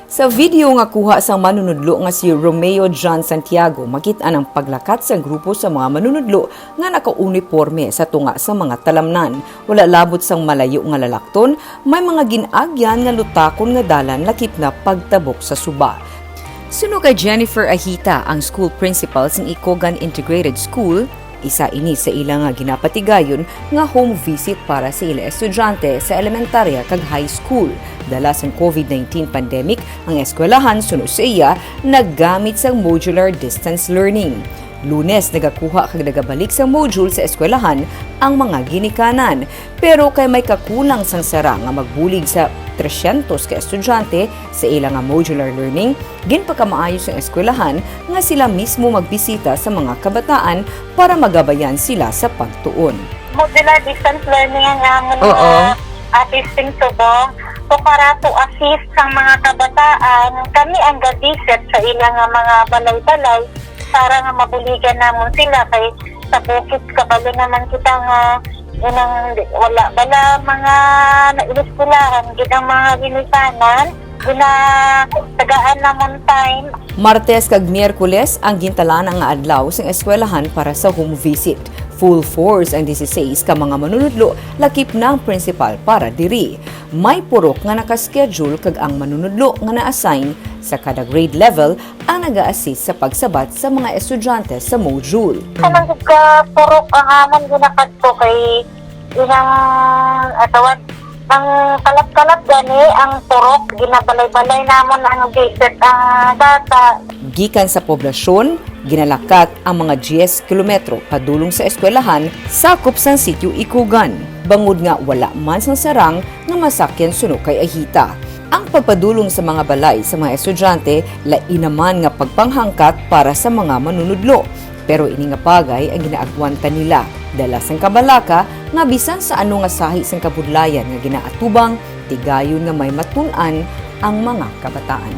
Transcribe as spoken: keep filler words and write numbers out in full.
Sa video nga kuha sang manunudlo nga si Romeo John Santiago, makit-an ang paglakat sang grupo sa mga manunudlo nga nakauniporme sa tunga sa mga talamnan. Wala labot sang malayo nga lalakton, may mga gin-agyan nga lutakon nga dalan lakip na pagtabok sa suba. Suno kay Jennifer Ahita, ang school principal sing Ikogan Integrated School, isa ini sa ila nga ginapatigayon nga home visit para sa ila estudyante sa elementarya kag high school. Dala sang COVID nineteen pandemic, ang eskwelahan, suno sa iya, naggamit sang modular distance learning. Lunes, nagakuha kag nagabalik sang module sa eskwelahan ang mga ginikanan. Pero kay may kakulang sang sarang nga magbulig sa tresyentos ka estudyante sa ila nga modular learning, ginpakamaayo sang eskwelahan nga sila mismo magbisita sa mga kabataan para magabayan sila sa pagtuon. Modular distance learning ang amon Oo. nga, ah, testing subong. So, para to assist sa mga kabataan, kami ang ga-visit sa ila nga mga balay-balay para nga mabuligan namon sila kay sa bukid kabalo naman kita nga inang wala bala mga naeskwelahan gid ang mga ginikanan, ginatagaan namon time. Martes kag Miyerkules ang gintalana nga adlaw sing eskwelahan para sa home visit. Full force ang dieciséis ka mga manunudlo, lakip na ang principal para diri. May purok nga naka-schedule kag ang manunudlo nga na-assign sa kada grade level ang naga-assist sa pagsabat sa mga estudyante sa module. Kanang gid ka purok ang amon ginakadto kay ilang, ah, tawag, ang kalap-kalap gani ang purok, ginabalay-balay namon ang visit ang bata. Gikan sa poblasyon, ginalakat ang mga diyes kilometro padulong sa eskwelahan sakop sang sitio Ikugan, bangod nga wala man sang sarang nga masakyan suno kay Ahita. Ang pagpadulong sa mga balay sa mga estudyante lain naman nga pagpanghangkat para sa mga manunudlo, pero ini nga bagay ang ginaagwanta nila, dala sang kabalaka nga bisan sa ano nga sahi sang kabudlayan nga ginaatubang, tigayon nga may matun-an ang mga kabataan.